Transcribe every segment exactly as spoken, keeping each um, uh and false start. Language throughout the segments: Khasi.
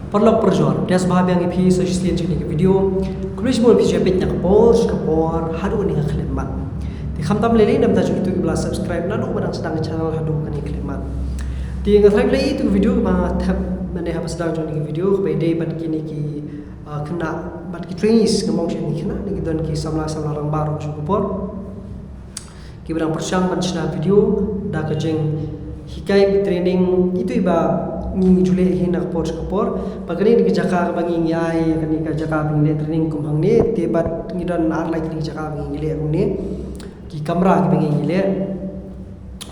Paralok parajor, te sngewbha biang ïa phi sa shisien jong kane ka video. Khublei shibun phi shu peit na ka por sha ka por haduh kane ka khyllipmat. Te khamtam lei lei na ka bynta jong kito kiba la subscribe naduh ba dang sdang ka channel haduh kane ka khyllipmat. Te nga tharai phi la ïohi ïa kito ki video ba nga thep mynne haba sdang jong kane ka video kaba ïadei bad kine ki, ah, khynnah bad ki trainees, nga mong shwa ki khynnah ne ki don ki samla samla rangbah ruh sha ka por. Kiba dang pyrshang ban shna video da ka jinghikai, training, ito iba ngi ju leh hi na ka por sha ka por. Bad kane ka jaka kaba ngi ngi ai, kane ka jaka ba ngi leh training kum hangne, te bad ngi don ar lai kine ki jaka ba ngi ngi leh kumne. Ki kamra kiba ngi ngi leh.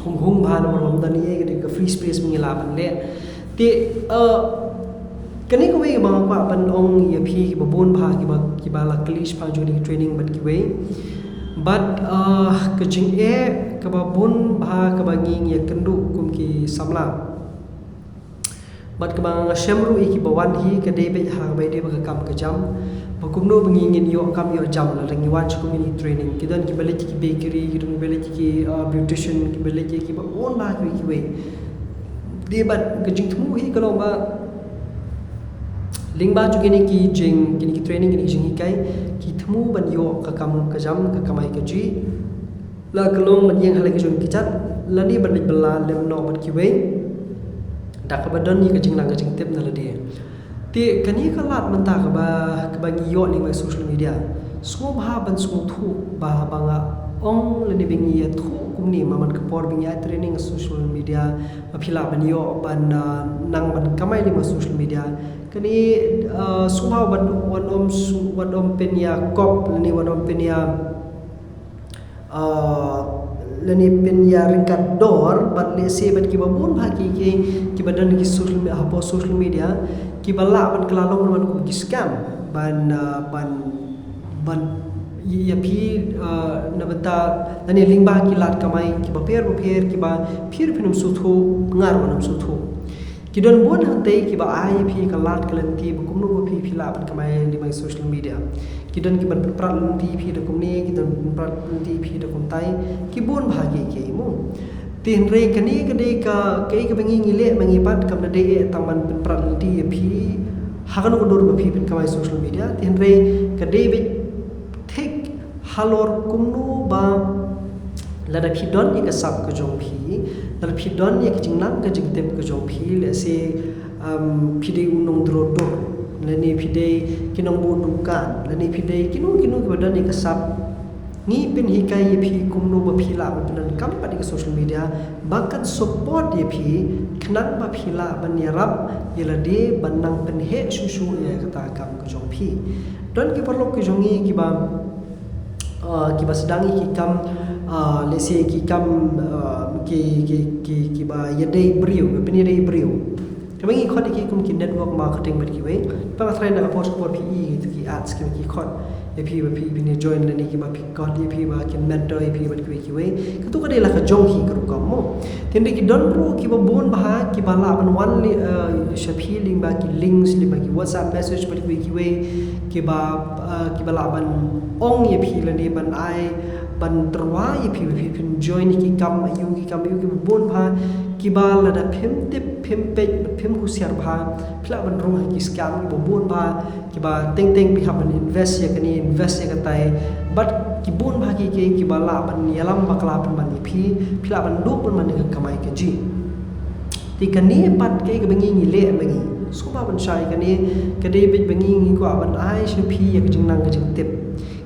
Hung hung bha namar ba ym don ei ei, kane ka free space ba ngi lah ban leh. Te, uh, kane kawei kaba nga kwah ban ong ïa phi kiba bun bha kiba, kiba la kylli shaphang jong kane ka training bad kiwei. Bad, uh, ka jingeh kaba bun bha kaba ngi ngi ïakynduh kum ki samla. Bad kaba nga shem ruh ïa kiba wan hi ka dei beit ha kaba ïadei bad ka kam ka jam. Ba kumno ba ngi ngin ïoh kam ïoh jam lada ngi wan sha kum kine ki training. Ki don kiba leit ki bakery, ki don kiba leit ki, uh, beautician, kiba leit kiba bun bha kiwei kiwei. Dei bad ka jingthmu hi ka long ba lyngba jong kine ki jing, kine ki training, kine ki jinghikai, ki thmu ban ïoh ka kam ka jam, ka kamai kajih. La ka long ban ïeng ha la ki jong ki kjat, lane ban leit bylla lem noh bad kiwei. Da kaba don ïa ka jingnang ka jingtip na lade. Te kane ka lad mynta kaba, kaba ngi ïoh lyngba social media. Sngewbha ban sngewthuh ba, ba nga ong lane ba ngi ïathuh kumne, namar ka por ba ngi ai training ha social media, ba phi lah ban ïoh ban, ah, nang ban kamai lyngba social media. Kane, ah, sngewbha ban, wat ym su-, wat ym pynïakop lane wat ym pynïa, ah, lane pynïaryngkat dor bad lehse bad kiba bun bha ki, ki, kiba don ki social me-, hapoh social media, kiba lah ban kylla long ban kum ki scam ban, ah, ban, ban ïa phi, ah, na bynta lane lyngba ki lad kamai kiba pher ba pher, kiba phi ruh phin ym sngewthuh, nga ruh ngam sngewthuh. Ki don bun hangtei kiba ai ïa phi ka lad ka lynti ba kumno ba phi, phi lah ban kamai lyngba social media. Ki don kiban pynprat lynti ïa phi da kumne, ki don pynprat lynti ïa phi da kumtai, ki bun bha kiei kiei mo. Te hynrei kane ka dei ka, kaei kaba ngi ngi leh ma ngi pat, kam da dei eh tang ban pynprat lynti ïa phi ha kano ka dur ba phi pynkamai social media. Te hynrei ka dei beit thik halor kumno ba lada phi don ïa ka sap ka jong phi, lada phi don ïa ka jingnang ka jingtip ka jong phi, lehse, um, phi dei u nongdro dur, lane phi dei ki nongbuh dukan, lane phi dei kino kino kiba don ïa ka sap. Ngi pynhikai ïa phi kumno ba phi lah ban pyndonkam pat ïa ka social media ba kan support ïa phi khnang ba phi lah ban ïarap ïa lade ban nang pynheh shuh shuh ïa kata ka kam ka jong phi. Don ki paralok ki jong ngi kiba, uh, kiba sdang ïa ki kam, uh, lehse ki kam, uh, ki, ki, ki, kiba ïadei briew, ba pynïadei briew. Kaba ngi khot ïa ki kum ki network marketing bad kiwei. Ba nga tharai na ka por sha ka por phi i ïa ki ads kiba ki khot ïa phi ba phi, phin ïa join lane kiba phi khot ïa phi ba kin mentor ïa phi bad kiwei kiwei. Kato ka dei la ka jong ki ka rukom mo. Te hynrei ki don ruh kiba bun bha kiba lah ban wan leh, eh, sha phi lyngba ki links, lyngba ki WhatsApp message bad kiwei kiwei, kiba, eh, kiba lah ban ong ïa phi lane ban ai, ban tyrwa ïa phi ba phi phin join ïa ki kam aiu, ki kam aiu, kiba bun bha, kiba lada phim tip, phim peit, phim husiar bha, phi lah ban rung ha ki scam kiba bun bha, kiba teng teng phi hap ban invest ïa kane, invest ïa katai. Bad ki bun bha kiei kiei kiba lah ban ïalam bakla pynban ïa phi, phi lah ban duh pynban ïa ka kamai kajih. Te kane pat kaei kaba ngi ngi leh ma ngi. Sngewbha ban shai kane, ka dei beit ba ngi ngi kwah ban ai sha phi ïa ka jingnang ka jingtip.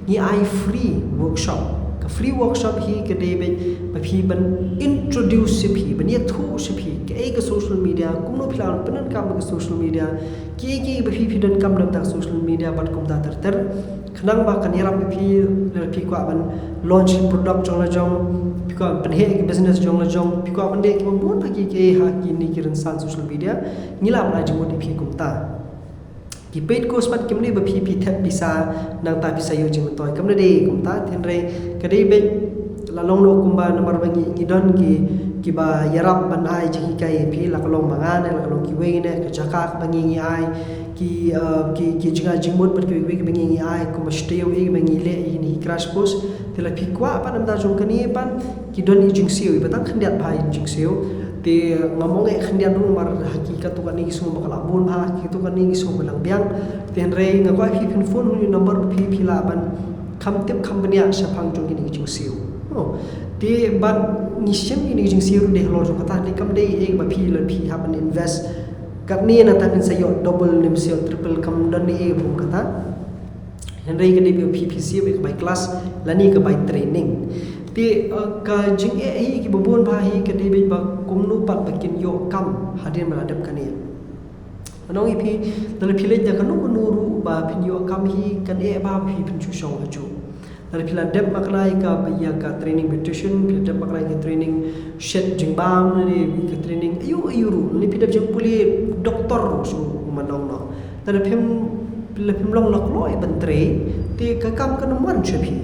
Ngi ai free workshop. Ka free workshop hi ka dei beit ba phi ban introduce sha phi, ban ïathuh sha phi kaei ka social media, kumno phi lah ban pyndonkam ka social media, kiei kiei ba phi phi donkam na bynta ka social media bad kumta ter ter. Khnang ba kan ïarap ïa phi, lada phi kwah ban launch product jong la jong, phi kwah ban pynheh ki business jong la jong, phi kwah ban leh kiba bun bha kiei kiei ha kine ki rynsan social media, ngi lah ban ai jingmut ïa phi kumta. Ki paid course pat kim dei ba phi phi thep pisa nangta phi sa ïoh jingmyntoi, kam dei kumta. Te hynrei ka dei beit la long noh kumba namar ba ngi, ngi don ki, kiba ïarap ban ai jinghikai ïa phi, la ka long ma nga ne la ka long kiwei ne, ka jaka kaba ngi ngi ai, ki, uh, ki, ki jingngeit jingmut bad kiwei kiwei kiba ngi ngi ai, kumba shi taïew eh ba ngi leh ïa kine ki crash course. Te la phi kwah pat na bynta jong kane pat, ki don i jingsiew, iba tang khyndiat bha i jingsiew. Te ngam ong eh khyndiat ruh namar ha ki katto katne ki sngew ba ka la bun bha, ha ki katto katne ki sngew ba la biang. Te hynrei nga kwah phi phin phone ha une u number ba phi, phi lah ban kham tip kham bniah shaphang jong kine ki jingsiew. Oh. Te bad ngi shim kine ki jingsiew ruh dei halor jong kata, te kam dei eh ba phi lada phi hap ban invest katne nangta phin sa ïoh double ne phin sa ïoh triple, kam don eh ba kum kata. Hynrei ka dei ba phi, phi siew ïa ka bai class lane ka bai training. Te, uh, ka jingeh hi kiba bun bha hi ka dei ba kumno pat ba kin ïoh kam hadien ba la dep kane. Ngan ong ïa phi, lada phi leit da kano kano ruh ba phin ïoh kam hi, kan eh bha ba phi phin shu shong hajuh. Lada phi la dep makna ïa ka, ïa ka training beautician, phi la dep makna ïa ka training shet jingbam, ne ka training aïu aïu ruh, ne phi dep jingpule doktor ruh shu man ong noh. Lada phim, lada phim long la kloi ban trei, te ka kam kan ym wan sha phi.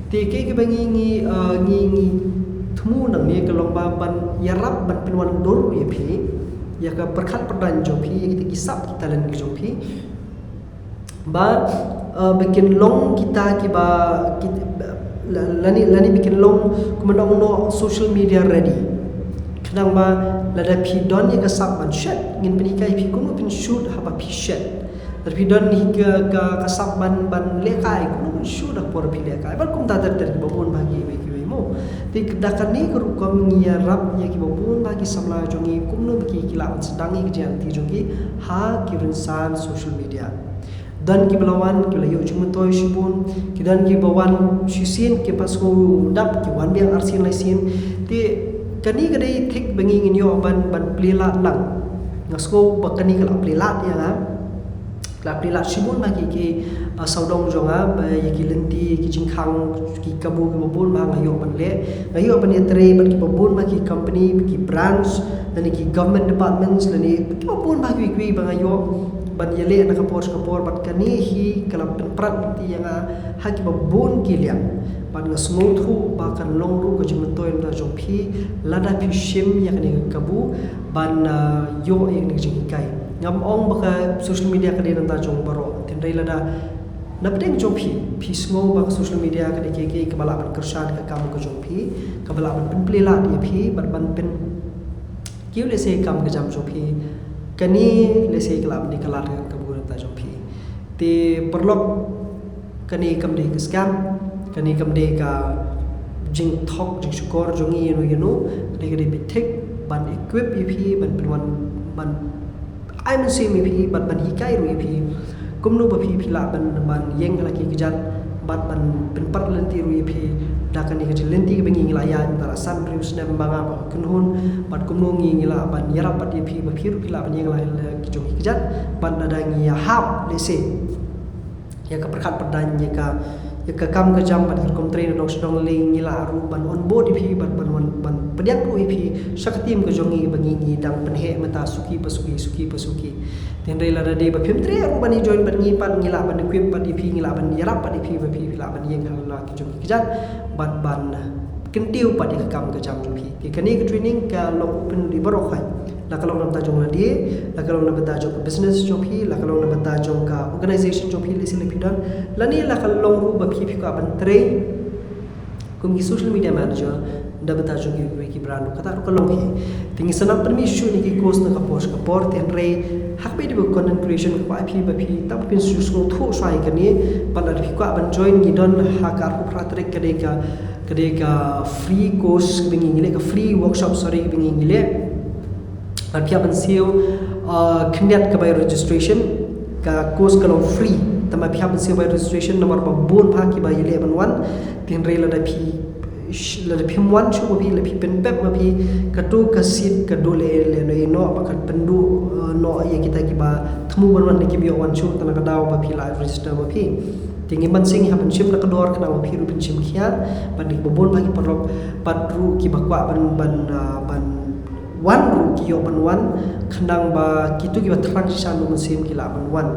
Te kaei kaba ngi, ngi, uh, ngi, ngi thmu nangne ka long ba ban ïarap ban pynwandur ïa phi ïa ka pyrkhat pyrdaiñ jong phi, ïa kita ki sap ki talent ki jong phi. Ba, uh, ba kin long kita kiba, kit-, la-, lane, lane ba kin long kumno ngan ong noh social media ready. Khnang ba lada phi don ïa ka sap ban shet, ngin pynhikai phi kumno phin shoot haba phi shet. Lada phi don hi ka, ka, ka sap ban, ban lehkai, kumno phin shoot ha ka por phi lehkai. Bad kumta ter ter kiba bun bha kiwei kiwei mo. Te da kane ka rukom ngi ïarap ïa kiba bun bha ki samla jong ngi kumno ba ki, ki lah ban sdang ïa ka jingïaid lynti jong ki ha ki rynsan social media. Don kiba la wan, kiba la ïoh jingmyntoi shibun, ki don kiba wan shisien, kiba sngew dap, ki wan biang arsien laisien. Te kane ka dei thik ba ngi ngin ïoh ban, ban plie lad lang. Nga sngew ba kane ka la plie lad ïa nga. Ka la plie lad shibun bha ki, ki, uh, sawdong jong nga, ba ïa ki lynti, ki jingkhang, ki kabu kiba bun bha nga ïoh ban leh. Nga ïoh ban ïatrei bad kiba bun bha ki company, ki branch, lane ki government departments, lane kiba bun bha kiwei kiwei ba nga ïoh ban ïaleh na ka por sha ka por, bad kane hi ka la pynprat lynti ïa nga ha kiba bun ki liang. Bad nga sngewthuh ba kan long ruh ka jingmyntoi na ka bynta jong phi lada phi shim ïa kane ka kabu ban, uh, ïoh ïa kane ka jinghikai. Ngam ong ba ka social media ka dei na ka bynta jong baroh. Hynrei lada na pdeng jong phi, phi sngew ba ka social media ka dei kaei kaei kaba lah ban kyrshan ka kam ka jong phi, kaba lah ban pynplie lad ïa phi, bad ban pynkiew lehse kam ka jam jong phi, kane lehse ka lah ban dei ka lad ka kabu na ka bynta jong phi. Te paralok, kane kam dei ka scam, kane kam dei ka jingthok jingshukor jong ngi ïano ïano. Kane ka dei ba thik ban equip ïa phi, ban pynwan, ban ai mynsiem ïa phi, bad ban hikai ruh ïa phi kumno ba phi, phi lah ban, ban ïeng ha la ki kjat, bad ban pynprat lynti ruh ïa phi da kane ka jinglynti kaba ngi, ngi la ïaid mynta la san hynriew snem ba nga bad ka kynhun, bad kumno ngi, ngi lah ban ïarap pat ïa phi ba phi ruh phi lah ban ïeng ha la ki jong ki kjat, bad lada ngi ïahap lehse ïa ka pyrkhat pyrdaiñ, ïa ka, ïa ka kam ka jam bad ka rukom trei na dong sha dong, lei ngi lah ruh ban onboard ïa phi, ban, ban, ban, ban pdiang ruh ïa phi sha ka team ka jong ngi ba ngi, ngi dang pynheh mynta suki pa suki, suki pa suki. Te hynrei lada dei ba phim treh ruh ban ïa join bad ngi pat, ngi lah ban equip pat ïa phi, ngi lah ban ïarap pat ïa phi ba phi, phi lah ban ïeng ha la ki jong ki kjat, bad ban kyntiew pat ïa ka kam ka jam jong phi. Te kane ka training ka long open ïa baroh khoit. La ka long na bynta jong lade, la ka long na bynta jong ka business jong phi, la ka long na bynta jong ka organization jong phi, lehse lada phi don, lane la ka long ruh ba phi, phi kwah ban trei kum ki social media manager na bynta jong kiwei ki brand ruh, kata ruh ka long hi. Te ngi sa nang pynmih shuh ïa ki course na ka por sha ka por, te hynrei ha kaba ïadei bad content creation, nga kwah phi ba phi, tang ba phin shu sngewthuh shuwa ïa kane, bad lada phi kwah ban join, ngi don ha ka arphew phra tarik ka dei ka, ka dei ka free course kaba ngi, ngi leh, ka free workshop, sorry, kaba ngi, ngi leh. Lada phi hap ban siew, uh, khyndiat ka bai registration, ka course ka long free. Tangba phi hap ban siew bai registration namar ba bun bha kiba ïaleh ban wan. Te hynrei lada phi, sh-, lada phim wan shuh ma phi, lada phi pynpep ma phi, kato ka seat ka duh leh, leh, leh noh, ba kan pynduh, uh, noh ïa kita kiba thmu ban wan, lada kim ïoh wan shuh, tang na ka daw ba phi la register ma phi. Te ngi ban sing, ngi hap ban shim na ka dor khnang ba phi ruh phin shim khia, bad kiba bun bha ki paralok pat ruh kiba kwah ban, ban, uh, ban wan ruh ki ïoh ban wan, khnang ba kito kiba thrang shisha na u mynsiem ki lah ban wan.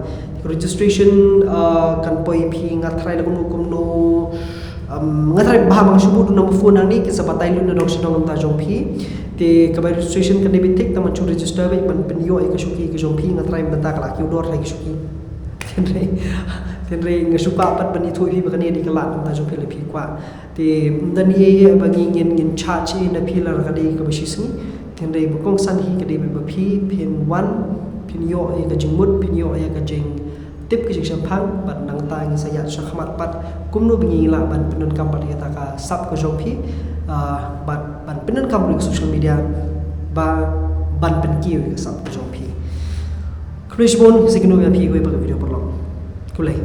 Registration, uh, kan poi phi, nga tharai la kumno kumno, um, nga tharai ba ha, ba nga shu buh da u number phone hangne, kin sa batai lut na dong sha dong na bynta jong phi. Te ka bai registration kan dei ba thik, tang ban shu register beit ban pynïoh ïa ka shuki ka jong phi, nga tharai mynta ka la kiew dor ha ki shuki. Te hynrei, te hynrei nga shu kwah pat ban ïathuh ïa phi ba kane ka dei ka lad na bynta jong phi lada phi kwah. Te ym don ei ei ba ngi ngin, ngin charge ei na phi lada ka dei kaba shisngi. Te Ngan dei ba kongsan hi ka dei ba phi phin wan, phin ïoh ïa ka jingmut, phin ïoh ïa ka jingtip, ka jingshemphang, bad nangta ngin sa ïaid sha khmat pat kumno ba ngi lah ban pyndonkam pat ïa kata ka sap ka jong phi, ah, bad ban pyndonkam ruh ïa ka social media ba ban pynkiew ïa ka sap ka jong phi. Khublei shibun, sa kynduh ïa phi kawei pat ka video paralok. Khublei.